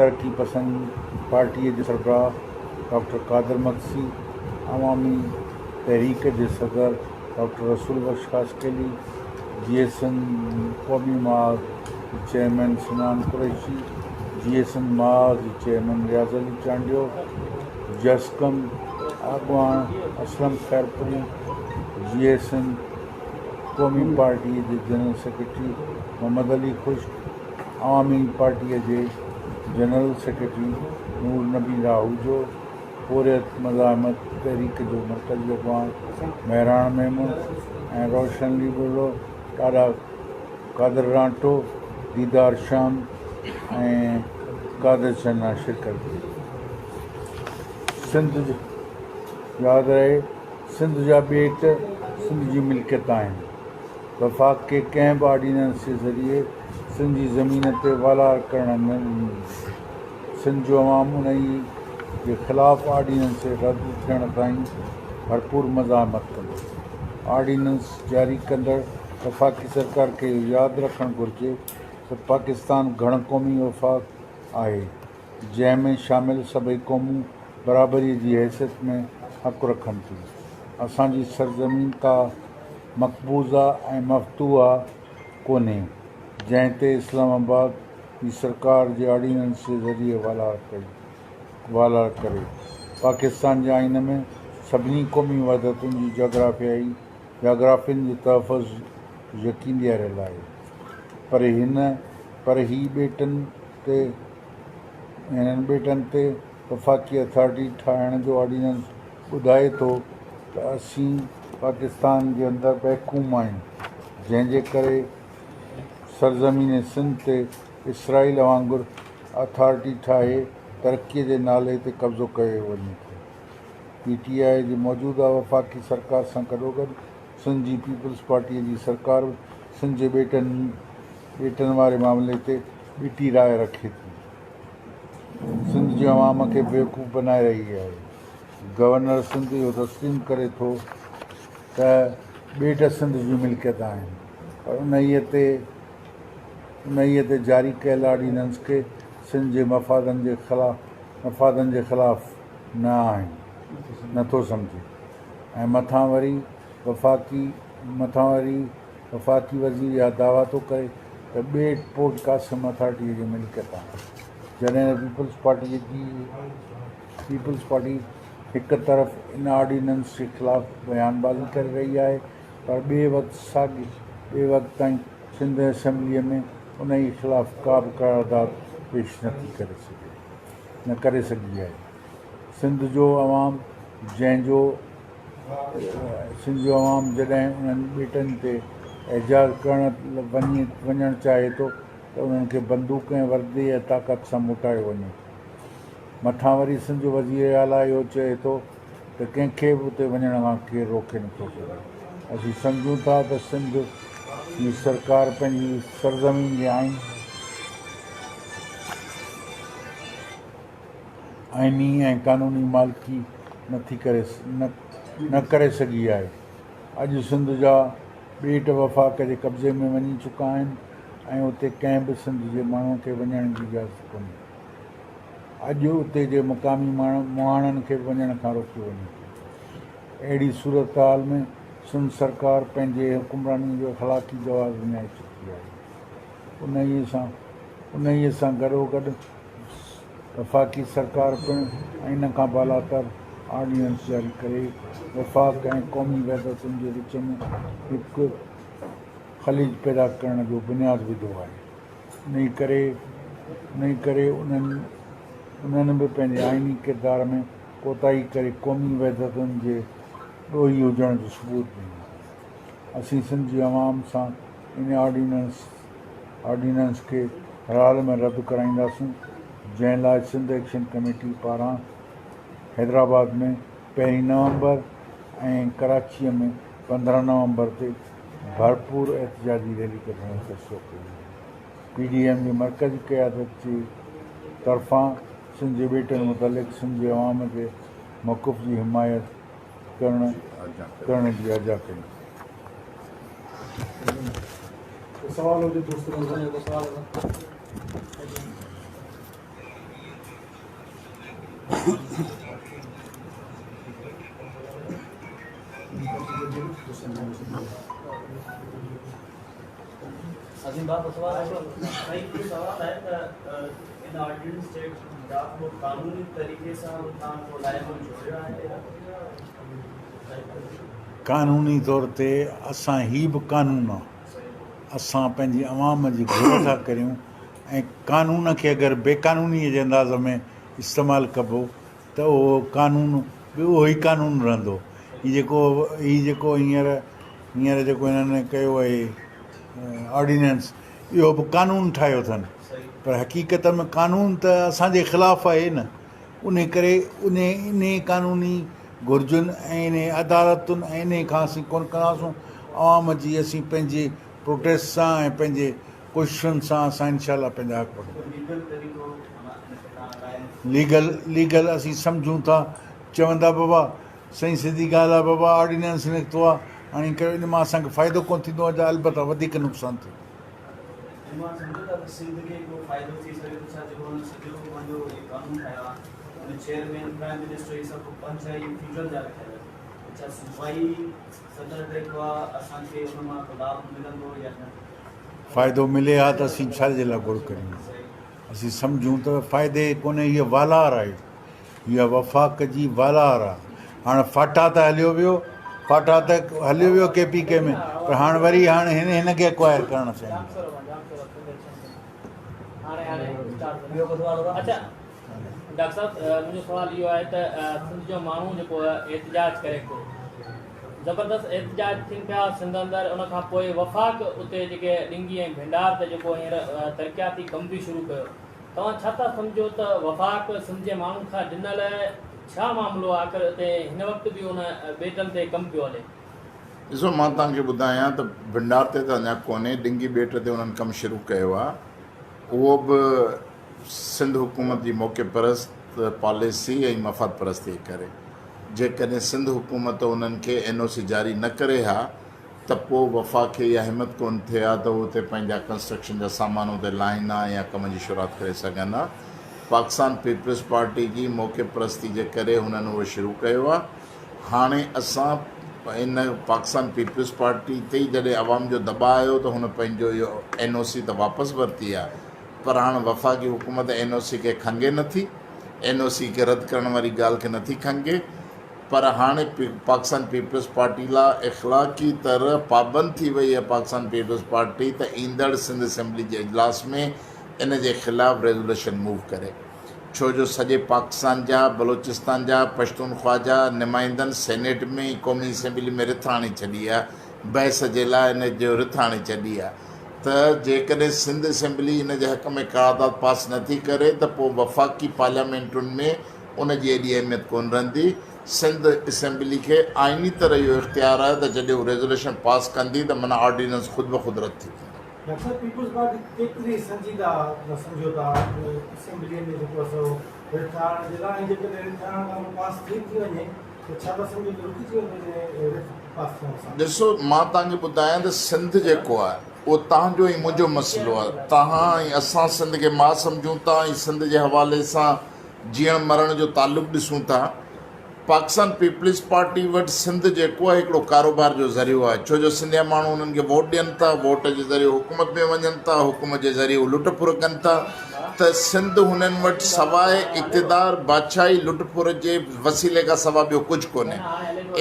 ترقي پسند پارٽيء جي سربراهه ڊاڪٽر قادر مگسي، عوامي تحريڪ جي صدر ڊاڪٽر رسول بخش خاصخيلي، جيئي سنڌ قومي محاذ جي چيئرمين سنان قريشي، جيئي سنڌ محاذ جي چيئرمين رياض علي چانڊيو، جسقم اڳواڻ اسلم خيرپوري، جيئي سنڌ قومي پارٽيء جي جنرل سيڪريٽري محمد علي خشڪ، عوامي پارٽيء جي جنرل سيڪريٽري نور نبي راهوجو، پورهيت مزاحمت تحريڪ جو مرڪزي اڳواڻ مهراڻ ميمڻ ۽ روشن علي ٻرڙو، ڏاڏا قادر رانٽو، ديدار شام ۽ قادر چنا شرڪت ڪئي. سنڌ ياد رهي سنڌ جا ٻيٽ سنڌ جي ملڪيت آهن. وفاق کي ڪنهن به آرڊيننس جي ذريعي سنڌ جي زمين تي والار ڪرڻ نه ڏني ويندي. سنڌ جو عوام انهي جي خلاف آرڊيننس جي رد ٿيڻ تائين ڀرپور مزاحمت ڪندو. آرڊيننس جاري ڪندڙ وفاقي سرڪار کي اهو ياد رکڻ گهرجي ته پاڪستان گهڻ قومي وفاق آهي. جنهن ۾ شامل سڀئي قومون برابريء جي حيثيت ۾ حق رکن ٿيون. اسان جي سرزمين ڪا مقبوضه ۽ مفتوحه ڪونهي، جنهن تي اسلام آباد جي سرڪار جي آرڊيننس جي ذريعي والار ڪئي والار ڪري. پاڪستان جي آئين ۾ سڀني قومي وحدتن جي جاگرافيائي جاگرافين جي تحفظ جو يقين ڏياريل آهي، پر هن پر هي ٻيٽن تي هنن ٻيٽن تي وفاقي اٿارٽي ٺاهڻ جو آرڊيننس ٻڌائي ٿو ته اسين پاڪستان جي اندر محڪوم آهيون جنهن جي ڪري سرزمين سنڌ تي اسرائيل وانگر اٿارٽي ٺاهي ترقي جي نالي تي قبضو ڪيو وڃي ٿو. پي ٽي آء جي موجوده وفاقي سرڪار سان گڏوگڏ سنڌ جي پيپلز پارٽي جي سرڪار به سنڌ جي ٻيٽن ٻيٽن واري معاملي تي ٻٽي راء رکي ٿي. سنڌ جي عوام کي بيوقوف بنائي رهي آهي. گورنر سنڌ اهو تسليم ڪري ٿو ته ٻيٽ سنڌ جي ملڪيت آهن پر انهيء تي انهيء تي جاري ڪيل آرڊيننس کي سنڌ جي مفادن جي خلاف مفادن جي خلاف نه آهن نه ٿو سمجهي ۽ مٿان وري وفاقي مٿان وري وفاقي وزير اها دعويٰ ٿو ڪري ته ٻيٽ پورٽ قاسم اٿارٽيء جي ملڪيت آهن، جڏهن ته پيپلز پارٽيء جي پيپلز پارٽي هڪ طرف ان آرڊيننس جي خلاف بيان بازي ڪري رهي آهي پر ٻئي وقت ساڳي ٻئي وقت تائين سنڌ اسيمبليء ۾ انهيء خلاف ڪا به قرارداد پيش نه ٿي ڪري سگهي نه ڪري سگهي آهي. سنڌ جو عوام جنهن جو سنڌ جو عوام جڏهن انهن ٻيٽن تي احتجاج ڪرڻ وڃي وڃڻ چاهي ٿو ته انهن کي بندوق ۽ وردي ۽ طاقت سان موٽايو وڃي ٿو. مٿان وري سنڌ جو وزير اعليٰ اهو چئي ٿو ته ڪنهن کي به اتي وڃڻ کان ڪير روڪي نٿو سگهي. اسين سمجهون ٿا ته سنڌ جي سرڪار پنهنجي سرزمين جي آئين، آئيني ۽ قانوني مالڪي نه ٿي ڪري نه ڪري سگهي آهي. اڄ سنڌ جا ٻيٽ وفاق جي قبضي ۾ وڃي چڪا آهن ۽ اتي ڪنهن به سنڌ جي ماڻهو کي وڃڻ جي اجازت ڪونهي. اڄ اتي جي مقامي مهاڻن کي به وڃڻ کان روڪيو وڃي ٿو. اهڙي صورتحال ۾ سنڌ سرڪار پنهنجي حڪمراني جو اخلاقي جواز وڃائي چڪي آهي. انهيء سان انهيء سان گڏوگڏ وفاقي سرڪار پڻ آئين کان بالاتر آرڊيننس جاري ڪري وفاق ۽ قومي وحدتن جي وچ ۾ هڪ خليج پيدا ڪرڻ جو بنياد وڌو آهي. انهيء ڪري انهيء ڪري انهن انهن به پنهنجي آئيني ڪردار ۾ ڪوتاهي ڪري قومي وحدتن جي ڏوهي هجڻ جو ثبوت ڏنو آهي. اسين سنڌ جي عوام سان ان آرڊيننس آرڊيننس کي هر حال ۾ رد ڪرائينداسون، جنهن لاء سنڌ ايڪشن ڪميٽي پاران حيدرآباد ۾ پهرين نومبر ۽ ڪراچيء ۾ 15 نومبر تي ڀرپور احتجاجي ريلي ڪڍڻ جو فيصلو ڪيو ويو. پي ڊي ايم جي مرڪزي قيادت جي طرفان سنڌ جي ٻيٽن متعلق سنڌ جي عوام جي موقف جي حمايت ڪرڻ ڪرڻ جي آجيان ڪئي. سوال هجي دوست جو سوال. قانوني طور تي اسان هي به قانون آ اسان پنهنجي عوام جي گهر ٿا ڪريون ۽ قانون کي اگر بي قانوني جي انداز ۾ استعمال ڪبو ته اهو قانون به اهو ئي قانون رهندو. هي جيڪو هي جيڪو هينئر هينئر جيڪو هنن ڪيو آهي آرڊيننس اهو به قانون ٺاهيو اٿن پر حقيقت ۾ قانون ته اسان جي خلاف آهي نه ان ڪري ان ان قانوني گهرجن ۽ ان عدالتن ۽ ان کان اسين ڪونه ڪنداسون عوام جي اسين پنهنجي پروٽيسٽ سان ۽ پنهنجي ڪوششن سان اسان انشاء الله پنهنجا حق وٺنداسون. ليگل ليگل اسين سمجهون ٿا چون ٿا بابا سائين سڌي ڳالهه آهي بابا آرڊيننس نڪتو آهي هاڻي ڪريو ان مان اسان کي فائدو ڪونه ٿيندو آهي البته وڌيڪ نقصان ٿيندو. فائدو ملي ها ته اسين ڇا جي لاء گوڙ ڪريون ها. اسين سمجهون ته فائدي ڪونهي هيء والار آهي هيء وفاق جي والار آهي هاڻ فاٽا ته هليو ويو فاٽا ته هليو ويو ڪي پي ڪي ۾ پر هاڻ وري هاڻ هن هن کي اڪوائر ڪرڻ چاهين ٿا. اچا ڊاڪٽر صاحب منهنجو سوال اهو آهي ته سنڌ جو ماڻهو جيڪو احتجاج ڪري ٿو زبردست احتجاج ٿين پيا سنڌ اندر ان کان پوء وفاق اتي جيڪي ڏنگي ۽ ڀنڊار تي جيڪو هينئر ترقياتي ڪم به شروع ڪيو توهان ڇا ٿا سمجهو ته وفاق سنڌ جي ماڻهن کان ڊنل آهي ڇا معاملو آهي آخر اتي هن وقت به ان ٻيٽن تي ڪم پيو هلي. ڏسو مان توهان کي ٻڌايان ته ڀنڊار تي ته اڃا ڪونهي ڏنگي ٻيٽ تي انهن ڪم شروع ڪيو آهي اهو به سنڌ حڪومت جي موقعي پرست پاليسي ۽ مفاد پرستي ڪري جيڪڏهن سنڌ حڪومت انهن کي اين او سي جاري نه ڪري ها ته پوء وفاق کي اها همت ڪونه ٿئي ها ته هو اتي پنهنجا ڪنسٽرڪشن جا سامان اتي لاهين ها يا ڪم جي شروعات ڪري سگهن ها. پاڪستان پيپلز پارٽي جي موقعي پرستي جي ڪري هنن اهو شروع ڪيو آهي. هاڻي اسان ان پاڪستان پيپلز پارٽي تي ئي جڏهن عوام جو دٻاء آيو ته هن پنهنجو اهو اين او سي ته واپس ورتي آهي پر هاڻ وفاقي حڪومت اين او سي کي کنگهي نٿي. اين او سي کي رد ڪرڻ واري ڳالهه کي نٿي کنگهي پر هاڻي پاڪستان پيپلز پارٽي لا اخلاقي طرح پابند ٿي وئي آهي پاڪستان پيپلز پارٽي ته ايندڙ سنڌ اسيمبلي جي اجلاس ۾ ان جي خلاف ريزوليشن موو ڪري ڇو جو سڄي پاڪستان جا بلوچستان جا پشتونخوا جا نمائندن سينيٽ ۾ قومي اسيمبلي ۾ رٿ آڻي ڇڏي آهي بحث جي لاء ان جو رٿ آڻي ڇڏي آهي ته جيڪڏهن سنڌ اسيمبلي ان جي حق ۾ قرارداد پاس نه ٿي ڪري ته پوء وفاقي پارليامينٽن ۾ ان جي ايڏي اهميت ڪونه رهندي. سنڌ اسيمبلي کي آئيني طرح اهو اختيار آهي ته جڏهن هو ريزوليشن پاس ڪندي ته معنيٰ آرڊيننس خود بخود رد ٿي ويندو. ڊاڪٽر صاحب پيپلز پارٽي ڪيتري سنجيده آهي سمجهو ٿا اسيمبلي ۾ جيڪو آهي سو رٿ آڻڻ جي لاء ۽ جيڪڏهن رٿ آڻڻ کان پوء پاس ٿي ٿي وڃي ته ڇا ٿا سمجهو ته رڪجي ويندو رٿ پاس ٿيڻ سان؟ ڏسو مان توهان کي ٻڌايان ته سنڌ جيڪو آهي اهو توهان جو ۽ منهنجو مسئلو آهي. توهان ۽ اسان سنڌ کي ماء سمجهون ٿا ۽ سنڌ جي حوالي سان جيئڻ مرڻ جو تعلق ڏسون ٿا. پاڪستان پيپلز پارٽي وٽ سنڌ جيڪو آهي هڪڙو ڪاروبار جو ذريعو آهي ڇو جو سنڌيا ماڻهو انهن کي ووٽ ڏين ٿا، ووٽ جي ذريعي حڪومت ۾ وڃن ٿا، حڪومت جي ذريعي هو لٽ ڦر ڪن ٿا ته سنڌ هنن وٽ سواء اقتدار، بادشاهي، لٽ ڦر جي وسيلي کان سوا ٻيو ڪجهه ڪونهي.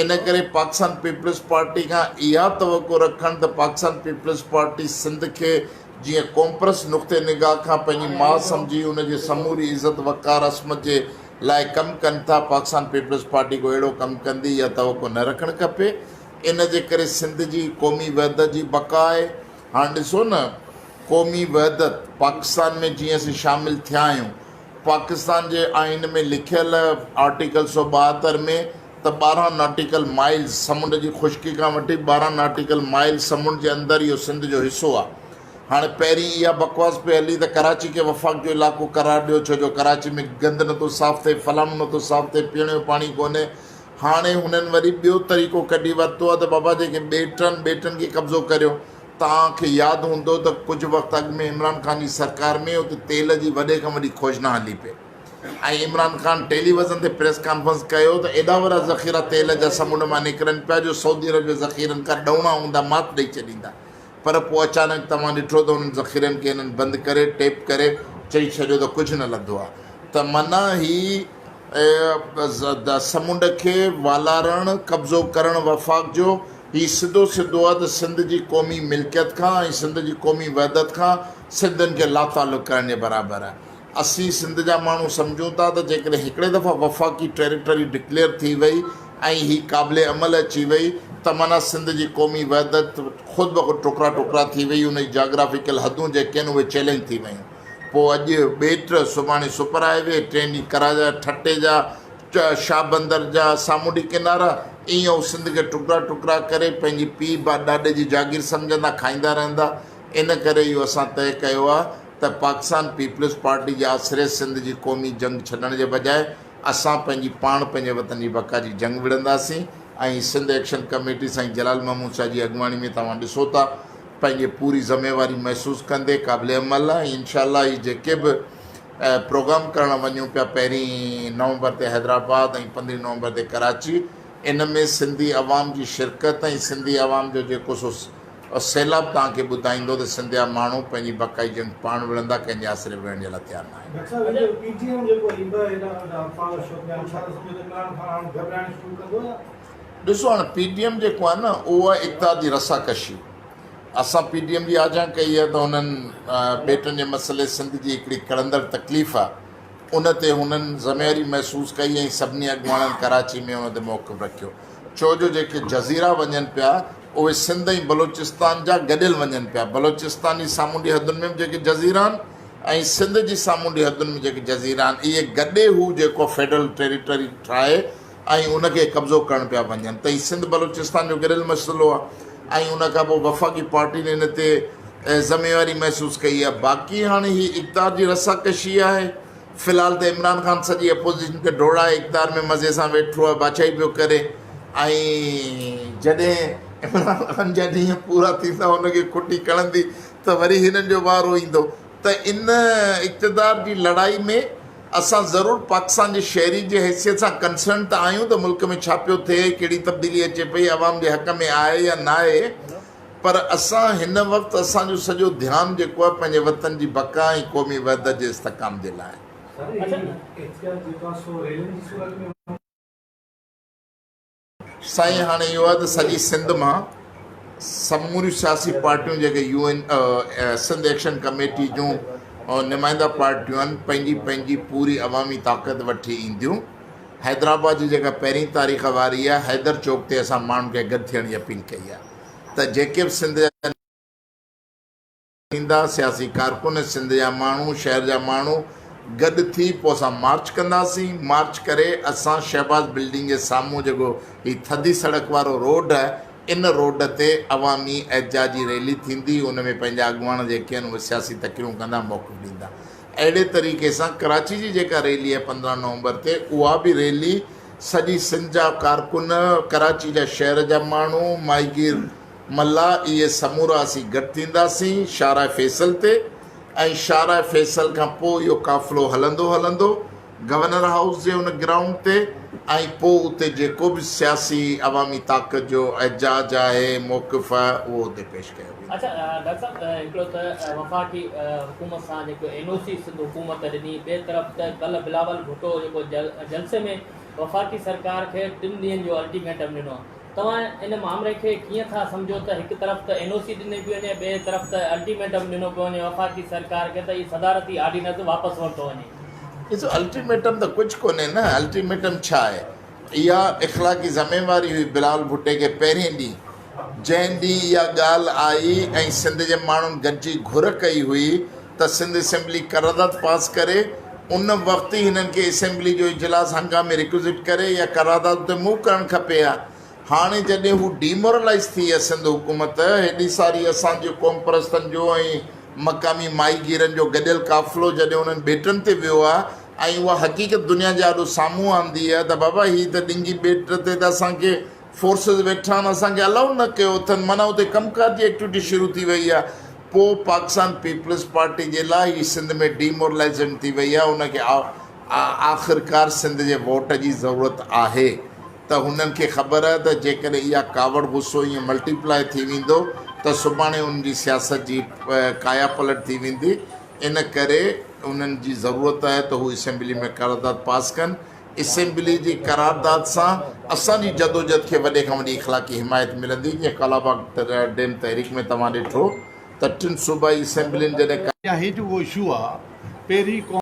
ان ڪري پاڪستان پيپلز پارٽي کان اها توقع رکڻ ته پاڪستان پيپلز پارٽي سنڌ کي جيئن قومپرست نقطي نگاهه کان پنهنجي ماء سمجهي ان جي سموري عزت وقار عصمت جي لاء ڪم ڪن ٿا پاڪستان پيپلز پارٽي ڪو اهڙو ڪم ڪندي اها توقع نه رکڻ کپي. ان جي ڪري سنڌ جي قومي وحدت جي بقا آهي. هاڻ ڏسو نه قومي وحدت پاڪستان ۾ جيئن اسين شامل ٿيا آهيون پاڪستان جي آئين ۾ لکيل آرٽيڪل 172 ۾ ته 12 ناٽيڪل مائلز سمنڊ جي خشڪي کان وٺي 12 ناٽيڪل مائل سمنڊ جي اندر اهو سنڌ جو حصو آهي. هاڻي پهرين اها بڪواس پئي هلي ته ڪراچي کي وفاق جو علائقو قرار ڏيو ڇو جو ڪراچي ۾ گند نٿو صاف ٿئي فلاڻو نٿو صاف ٿئي پيئڻ جو پاڻي ڪونهي. هاڻي هنن وري ٻيو طريقو ڪڍي ورتو آهي ته بابا جيڪي ٻيٽن ٻيٽن کي قبضو ڪريو. توهان کي ياد هوندو ته ڪجهه وقت اڳ ۾ عمران خان جي سرڪار ۾ اتي تيل جي وڏي کان وڏي کوجنا هلي پئي. ۽ عمران خان ٽيلي وزن تي پريس ڪانفرنس ڪيو ته ايڏا وڏا ذخيرا تيل جا سمنڊ مان نڪرن پيا جو سعودي عرب جي ذخيرن کان ڏهوڻا هوندا مات ڏئي ڇڏيندا پر پوء اچانڪ توهان ڏٺو ته انهن ذخيرن کي هنن بند ڪري ٽيپ ڪري چئي ڇڏيو ته ڪجهه نه لڌو آهي ته معنيٰ هي سمنڊ کي والارڻ، قبضو ڪرڻ وفاق جو هي سڌو سڌو آهي ته سنڌ جي قومي ملڪيت کان ۽ سنڌ جي قومي وحدت کان سنڌين کي لاتعلق ڪرڻ جي برابر آهي. اسين سنڌ جا ماڻهو سمجهون ٿا ته جيڪڏهن هڪڙي دفعا وفاقي ٽيريٽري ڊڪليئر ٿي وئي ۽ هي قابل عمل اچي وئي ته معنيٰ سنڌ جي قومي وحدت خود بخود ٽڪرا ٽڪرا ٿي وئي، ان جي جاگرافيڪل حدون جيڪي آهن اهي چئلينج ٿي ويون. پوء اڄ ٻيٽ، سڀاڻي سپر هاء وي، ٽئين ڏينهن ڪرا جا، ٺٽي جا، شاهه بندر جا سامونڊي ڪنارا، ائين هو سنڌ کي ٽڪرا ٽڪرا ڪري پنهنجي پيء ڏاڏي جي جاگير سمجهندا کائيندا رهندا. ان ڪري اهو اسان طئي ڪيو آهي ته پاڪستان پيپلز پارٽي جي آسري سنڌ جي قومي جنگ ڇڏڻ جي بجاء اسان پنهنجي پاڻ پنهنجي وطن جي بقا جي جنگ وڙهنداسين ۽ سنڌ ايڪشن ڪميٽي سائين جلال محمود شاهه جي اڳواڻي ۾ توهان ڏسو ٿا پنهنجي پوري ذميواري محسوس ڪندي قابل عمل آهي ۽ انشاء الله هي جيڪي به پروگرام ڪرڻ وڃون پيا پهرين نومبر تي حيدرآباد ۽ پندرهين نومبر تي ڪراچي ان ۾ سنڌي عوام جي شرڪت ۽ سنڌي عوام جو جيڪو سو سيلاب توهان کي ٻڌائيندو ته سنڌ جا ماڻهو پنهنجي بقائي جنگ پاڻ وڙهندا، ڪنهن جي آسري وڙهڻ جي لاء تيار ناهن. ڊاڪٽر صاحب هي جيڪو پي ٽي ايم جيڪو هي ٻه هيڏا وڏا پاور شو ٿيا آهن ڇا ٿا سمجهو ته عمران خان هاڻ گهٻرائڻ شروع ڪندو يا. ڏسو هاڻ پي ٽي ايم جيڪو آهي نه اهو آهي اقتدار جي رسا ڪشي. اسان پي ٽي ايم جي آجيان ڪئي آهي ته هنن ٻيٽن جي مسئلي سنڌ جي هڪڙي ڪڙهندڙ تڪليف آهي ان تي هنن ذميواري محسوس ڪئي ۽ سڀني اڳواڻن ڪراچي ۾ ان تي موقف رکيو. ڇو جو جيڪي جزيرا وڃن پيا اهي سنڌ ۽ بلوچستان جا گڏيل وڃن پيا. بلوچستان جي سامونڊي حدن ۾ به جيڪي جزيرا آهن ۽ سنڌ جي سامونڊي حدن ۾ جيڪي جزيرا آهن اهي گڏي هو جيڪو فيڊرل ٽيريٽري ٺاهي ۽ ان کي قبضو ڪرڻ پيا وڃن ته هي سنڌ بلوچستان جو گڏيل مسئلو آهي ۽ ان کان پوء وفاقي پارٽين ان تي ذميواري محسوس ڪئي آهي باقي هاڻي هي اقتدار جي رساڪشي آهي. في الحال ته عمران خان سڄي اپوزيشن کي ڊوڙائي اقتدار ۾ مزي سان ويٺو آهي بادشاهي پيو ڪري ۽ جڏهن عمران خان جا ڏينهن پورا ٿيندا هن کي کٽي کڻندي ته وري هنن جو وارو ايندو ته ان اقتدار جي لڙائي ۾ اسان ضرور پاڪستان جي شهري جي حيثيت سان ڪنسرن ته آهيون ته ملڪ ۾ ڇا پيو ٿئي ڪهڙي تبديلي اچي پئي عوام جي حق ۾ آهي يا ناهي پر اسان هن وقت اسان جو سڄو ڌيان جيڪو آهي پنهنجي وطن جي بقا ۽ قومي وحدت جي استحڪام جي لاء آهي. سائين هاڻي اهو آهي ته سڄي سنڌ مان سموريون سياسي پارٽيون جيڪي U N Sindh action committee جون نمائنده پارٽيون آهن پنهنجي پنهنجي پوري عوامي طاقت وٺي اينديون. حيدرآباد جي جيڪا پهرين تاريخ واري آهي حيدر چوڪ تي اسان ماڻهن کي گڏ ٿيڻ جي اپيل ڪئي آهي. ته جيڪي به سنڌ جا ٿيندا سياسي ڪارڪن سنڌ جا ماڻهو شهر جا ماڻهو گڏ ٿي پوء اسان مارچ ڪنداسين مارچ ڪري اسان شهباز بلڊنگ جي سامهون جيڪو هي ٿڌي سڙڪ وارو روڊ آهي ان روڊ تي عوامي احتجاجي ريلي ٿيندي ان ۾ پنهنجا اڳواڻ جيڪي آهن اهي سياسي تقريرون ڪندا موقف ڏيندا اهڙي طريقي سان ڪراچي جي جيڪا ريلي آهي 15 نومبر تي اها به ريلي سڄي سنڌ جا ڪارڪن، ڪراچي جا شهر جا ماڻهو، ماهيگير، ملاح اهي سمورا اسين گڏ ٿينداسين شاهراهه فيصل تي ۽ شاهراهه فيصل کان پوء اهو قافلو هلندو هلندو گورنر هائوس جي ان گرائونڊ تي ۽ پوء اتي جيڪو به سياسي عوامي طاقت جو احتجاج آهي، موقف آهي اهو اتي پيش ڪيو ويندو. اڇا ڊاڪٽر صاحب هڪڙو ته وفاقي حڪومت سان جيڪو اين او سي سنڌ حڪومت ڏني ٻئي طرف ته ڪلهه بلاول ڀٽو جيڪو جلسي ۾ وفاقي سرڪار کي ٽن ڏينهن جو الٽيميٽم ڏنو توهان ان مامري کي ڪيئن ٿا سمجهو ته هڪ طرف ته اين او سي ڏني پئي وڃي ٻئي طرف ته الٽيميٽم ڏنو پيو وڃي وفاقي سرڪار کي ته هي صدارتي آرڊيننس واپس ورتو وڃي. ڏسو الٽيميٽم ته ڪجهه ڪونهي نه الٽيميٽم ڇا آهي اها اخلاقي ذميواري هئي بلاول ڀٽي کي پهرين ڏينهن جنهن ڏينهن اها ڳالهه آئي ۽ سنڌ جي ماڻهن گڏجي گهر ڪئي هئي ته سنڌ اسيمبلي قرارداد پاس ڪري ان وقت ئي هنن کي اسيمبلي جو اجلاس هنگامي ريڪوزٽ ڪري يا قرارداد تي موو ڪرڻ کپي ها. هاڻي جڏهن هو ڊيمورلائيز ٿي ويا سنڌ حڪومت هيڏي ساري اسان جي قومپرستن جو ۽ مقامي ماهيگيرن جو گڏيل قافلو جڏهن انهن ٻيٽن تي ويو آهي ۽ اها حقيقت دنيا جي آڏو سامهون آندي آهي ته بابا هي ته ڏنگي ٻيٽ تي ته اسان کي فورسز ويٺا آهن اسان کي الائو نه ڪيو اٿن معنيٰ اتي ڪم ڪار جي ايڪٽيوٽي شروع ٿي وئي آهي پوء پاڪستان پيپلز پارٽي جي لاء هي سنڌ ۾ ڊيمورلائيزيشن ٿي وئي آهي ان کي آخرڪار سنڌ جي ووٽ جي ضرورت آهي ته هنن کي خبر آهي ته جيڪڏهن اها ڪاوڙ غصو ائين ملٽي پلائي ٿي ويندو ته سڀاڻي انهن جي سياست جي ڪايا پلٽ ٿي ويندي ان ڪري انهن جي ضرورت آهي ته هو اسيمبلي ۾ قرارداد پاس ڪن اسيمبلي جي قرارداد سان اسان جي جدوجھد کي وڏي کان وڏي اخلاقي حمايت ملندي جيئن ڪالاباغ ڊيم تحريڪ ۾ توهان ڏٺو ته ٽن صوبائي اسيمبلين جڏهن يا هي جيڪو اشو آ پهرين قوم.